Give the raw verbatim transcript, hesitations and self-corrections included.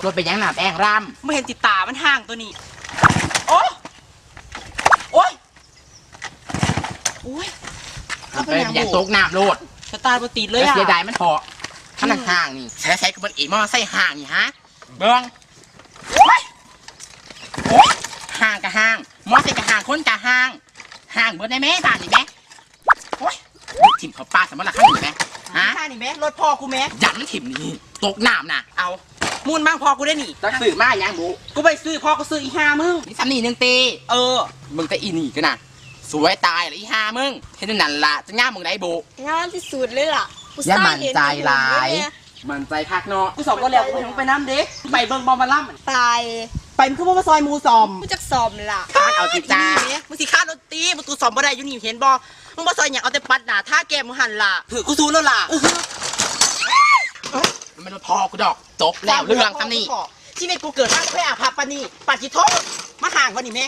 รถเป็นหยังหนาแป้งรำ ไม่เห็นติดตามันห่างตัวนี้ โอ้ โอ้ย โอ้ย มันเป็นหยัง ตกน้ำโลด สตาร์ทบ่ติดเลยอะ เสียดายมันเถาะ มันห่างนี่ ใช้ใช้กับมันเองมอไซค์ห่างนี่ฮะ เบิ่ง โอ้ย โอ้ย ห่างกะห่าง มอไซค์กะห่าง คนกะห่าง ห่างเบิดได้แม่บ้านนี่แม่ โอ้ย ถิ่มเขาปลาสำหรับข้างนี้แม่ ฮะ ข้างนี้แม่ รถพ่อกูแม่ ยันถิ่มนี่ ตกน้ำนะ เอา มูนบ้างพ่อกูได้นี่ จักซื้อมายังบุ กูไปซื้อพ่อกูซื้ออีห้ามึง นี่ซ้ำนี่หนึ่งตี เออ มึงแต่อีนี่ก็นะ สวยตายเลยอีห้ามึง เห็นนั่นล่ะ จะง่ามมึงได้บุ งามที่สุดเลยล่ะ กู อย่าหมั่นใจหลาย สร้างเหตุผลเลยแม่ มันใจคักเนาะ กูสอบบ่แล้ว กูให้มึงไปน้ำเด้ ไปเบิ่งบอลมาล่ำ ตาย ไปมึงคือบ่มาซอยหมู่สอม กูจักสอมล่ะ เอาสิจ้า นี่แม่ มึงสิฆ่ารถตี มึงกูสอมบ่ได้อยู่นี่เห็นบ่ มึงบ่ซอยหยังเอาแต่ปัดหน้าท่าแก้มมึงหั่นล่ะ ถือกูสู้แล้วล่ะ มันมาพอกูดอก จบแล้วเรื่องซ้ำนี่ ชีวิตกูเกิดมาเพื่ออาภัพปานนี้ ปาดจิโทษ มาห่างวันนี้แม่